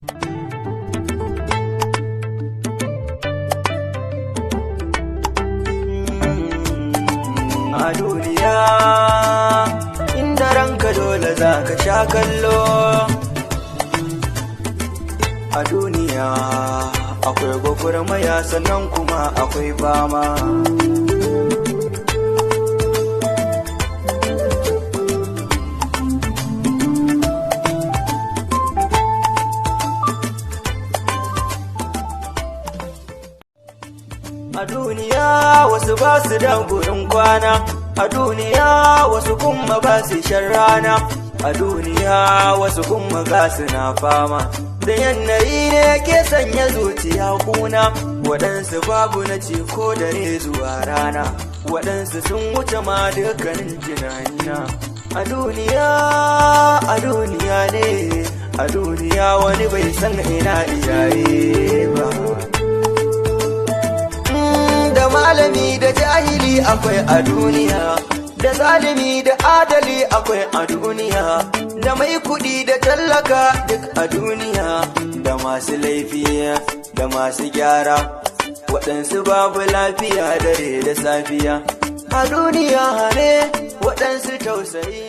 A duniya inda ranka dole za ka sha kallo. A duniya akwai gwagwarmaya, sannan kuma akwai fama. A duniya wasu ba su da gurin kwana, a duniya wasu kuma ba su shan rana, a duniya wasu kuma ga su na fama. Da yanayi ne ke sanya zuciya kuna, waɗansu babu na ce ko dare zuwa rana, waɗansu sun wuce ma dukkanin tunanina. A duniya, a duniya ne, a duniya wani bai san ina iyaye ba. Da malami da jahili akwai a duniya, da zalimi da adali akwai a duniya, da mai kuɗi da tallaka duk a duniya, da masu laifi da masu gyara, waɗansu babu lafiya dare da safiya. A duniya ne waɗansu tausayi.